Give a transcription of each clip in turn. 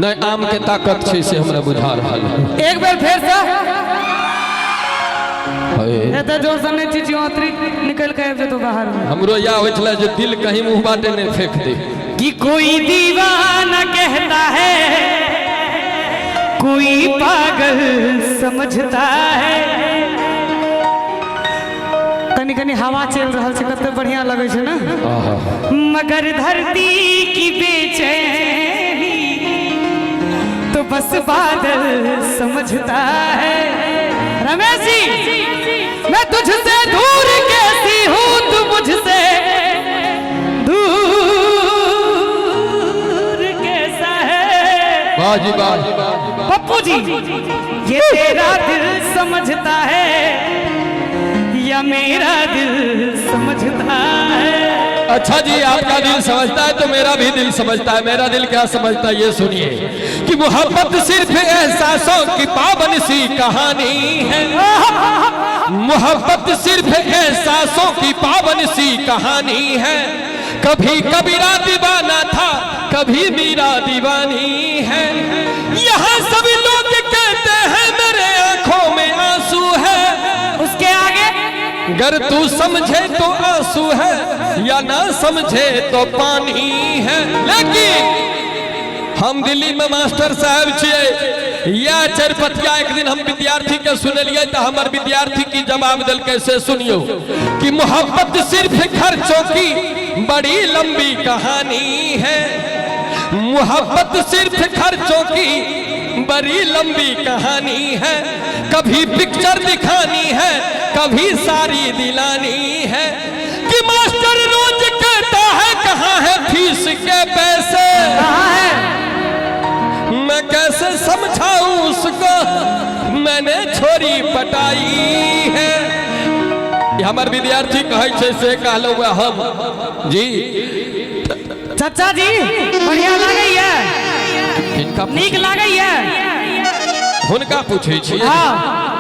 नहि आम के ताकत छै से हमरा बुझा रहल है। एक बेर फेर से। हे। एते जोर से नहि चिचियो, अतरी निकल के आबि जेतौ बाहर में। हमरो इएह होइ छलै जे दिल कहीं मुँह बाटे नहि फेंक दे। कि कोई दीवाना कहता है, कोई पागल समझता है। कनी कनी हवा चलि रहल छै, कते बढ़िया लगै छै ने। आहा। मगर धरती की बेचैनी तो बस बादल समझता है। रमेश जी, मैं तुझसे दूर कैसी हूँ, तू मुझसे दूर कैसा है। वाह जी वाह। पप्पू जी, ये तेरा दिल समझता है या मेरा दिल समझता है। अच्छा जी, आपका दिल समझता है तो मेरा भी दिल समझता है। मेरा दिल क्या समझता है ये सुनिए कि मोहब्बत सिर्फ एहसासों की पावन सी कहानी है। मोहब्बत सिर्फ एहसासों की पावन सी कहानी है। कभी कबीरा दीवाना था, कभी मीरा दीवानी है। यहाँ सभी लोग कहते हैं मेरे आंखों में आंसू है। उसके आगे अगर तू समझे तो आंसू है या ना समझे तो पानी है। लेकिन हम दिल्ली में मास्टर साहब छियै, या चरपतिया एक दिन हम विद्यार्थी के सुनलियै तो हमर विद्यार्थी की जवाब देलकै से सुनियो कि मोहब्बत सिर्फ खर्चों की बड़ी लंबी कहानी है। मोहब्बत सिर्फ खर्चों की बड़ी लंबी कहानी है। कभी पिक्चर दिखानी है, कभी सारी दिलानी है। कि मास्टर रोज कहता है कहाँ है फीस के पैसे, कहाँ है, मैं कैसे समझाऊं उसको, मैंने छोरी पटाई है। ई हमर विद्यार्थी कहै छै से कहलहुँ हम जी। चाचा जी बढ़िया लागैया? किनका? नीक लागैया? हुनका पूछै छी। हाँ।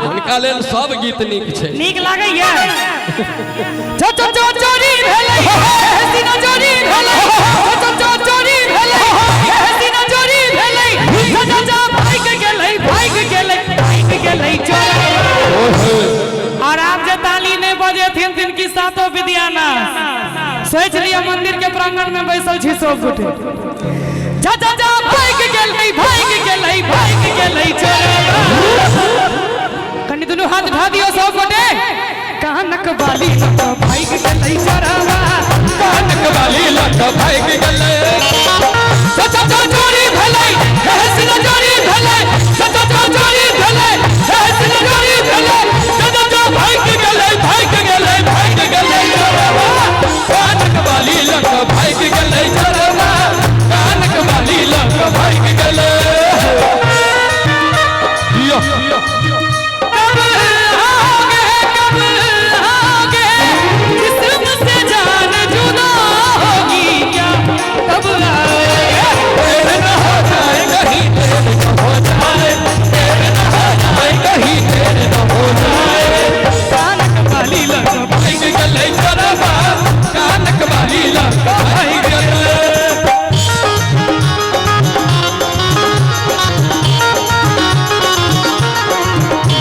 हुनका लेल सब गीत नीक छै। नीक लागैया? चो चो चो चोरी भेलै, सीना चोरी भेलै, चो चो चोरी भेलै, सीना चोरी भेलै, जा जा भागि गेलै, भागि गेलै, भागि गेलै चोरी। और आप जे ताली नहीं बजेथिन तिनकी सातो विद्याना सोच लिया। मंदिर के प्रांगण में बैसल छी सब गोटे। जा जा जा भागि गेलै, भागि गेलै, भागि गेलै चोरवा। कनी दुनू हाथ उठा दियो सब गोटे। कानक बाली लक भागि गेलै चोरवा। कानक बाली लक भागि गेलै। चो चो चो चोरी भेलै, हे सीना चोरी भेलै, चो चो चो चोरी भेलै, हे सीना चोरी भेलै, जा जा जा भागि गेलै, भागि गेलै, भागि गेलै चोरवा। कानक बाली लक भागि गेलै चोरवा। कानक बाली लक भागि गेलै। यो। कब आओगे, कब आओगे, जिस्म से जान जुदा होगी क्या, कब आओगे। देर न हो जाए कहीं, देर न हो जाए, देर न हो जाए कहीं, देर न हो जाए। कानक बाली लग भागि गेलै चोरवा। कानक बाली लक भागि गेलै।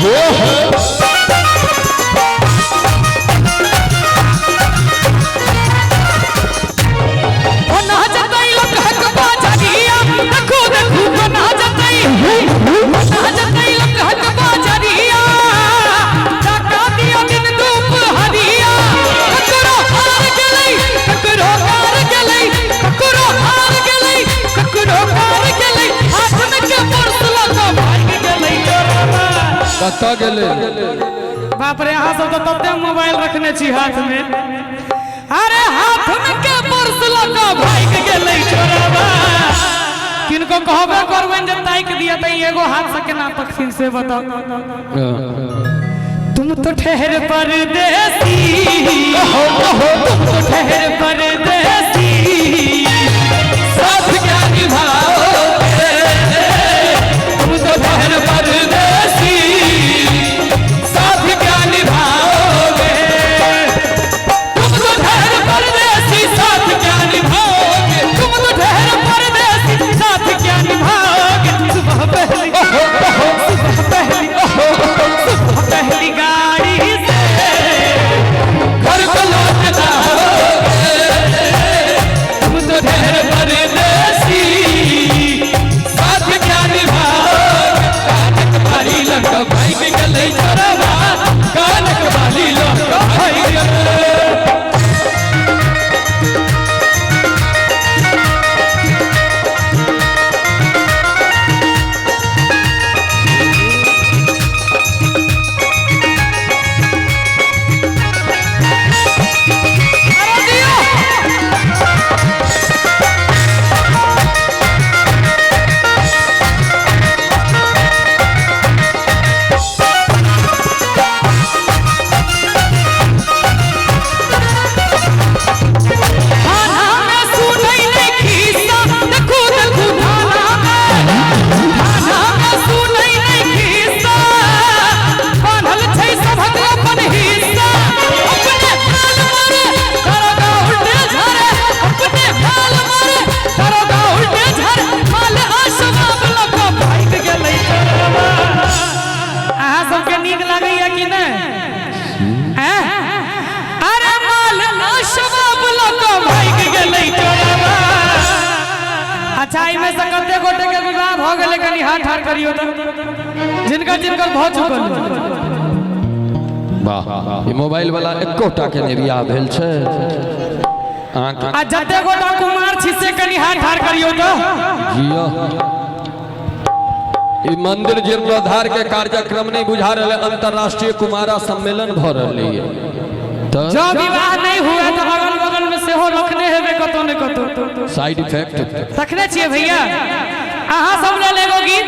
वो है। ओ ना जतई लोक हक बाजरिया, देखू देखू, ओ ना जतई, ओ ना जतई लोक हक बाजरिया, टाका दियो दिन धूप हरिया, ककरो हार गेलै, ककरो हार गेलै, ककरो हार गेलै, ककरो हार गेलै, हाथ में के पर्स लऽ कऽ भागि गेलै चोरवा। कतऽ गेलै? बाप रे, अहाँ सब तऽ तते मोबाइल रखने छी हाथ में। अरे हाथ में के पर्स लऽ कऽ भागि गेलै चोरवा। किनको कहबे करबनि जे ताकि दिअ तऽ ई एगो हाथ से केना तकथिन से बताउ। तुम तो ठहर परदेसी, तुम तो ठहर परदेसी, साथ क्या निभाओगे, तुम तो ठहर परदेसी, साथ क्या निभाओगे, तुम तो ठहर परदेसी, साथ क्या निभाओगे, तुम तो ठहर परदेसी, साथ क्या निभाओगे। हाथ ठाढ़ करियौ तऽ, जिनकर जिनकर भऽ चुकल अइ। वाह, ई मोबाइल वाला एकोटा के नहि बियाह भेल छै अहाँके। आ जते गोटा कुमार छी से कनि हाथ ठाढ़ करियौ तऽ। जियो, ई मंदिर जीर्णोद्धार के कार्यक्रम नहीं बुझा रहे, अंतरराष्ट्रीय कुमारा सम्मेलन भ रहलै है तऽ। जँ विवाह नहि हुए तऽ अगल बगल में सेहो रखने हेबै कतौ ने कतौ। Side effect. रखने छियै भैया। अहाँ सब लेल एगो गीत।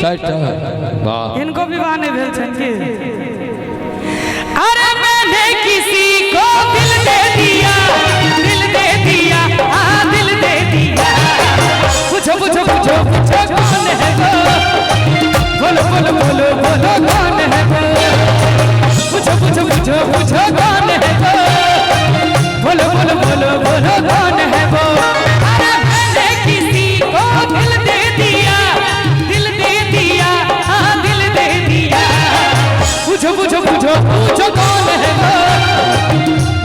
चारिटा, वाह। इनको विवाह नहीं भेल छनि की? अरे मैंने किसी को दिल दे दिया, दिल दे दिया, हाँ दिल दे दिया। पूछो पूछो पूछो पूछो कौन है वो, बोलो बोलो बोलो बोलो कौन है वो। पूछो पूछो पूछो पूछो कौन है वो, बोलो बोलो बोलो बोलो कौन है वो। अरे मैंने किसी को दिल दे दिया, दिल दे दिया, हाँ दिल दे दिया। पूछो पूछो पूछो पूछो कौन है वो,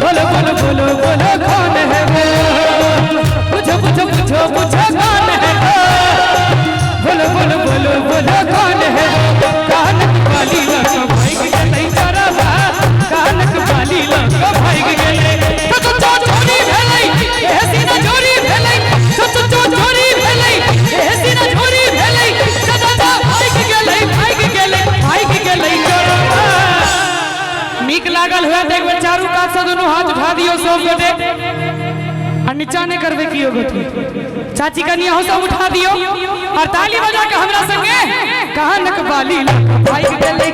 बोलो बोलो बोलो बोलो कौन है वो। पूछो पूछो पूछो पूछो कौन है वो, बोलो बोलो बोलो बोलो कौन है वो। कानक बाली लग भाग गेलै चरवा, कानक बाली लग भाग गेलै। तो तो तो चोरी भेलै एह सीना चोरी भेलै, तो तो तो चोरी भेलै एह सीना चोरी भेलै। तो तो तो भाग गेलै, भाग गेलै, भाग गेलै चरवा। नीक लागल हुए तऽ एक बेर चारू कात से दुनू हाथ उठा दियौ सब गोटे, आ नीचा नहि करबै कियो गोटे। चाची कनि अहूँ सब उठा दियौ और ताली बजा के हमरा संगे, कानक बाली लग भागि गेलै।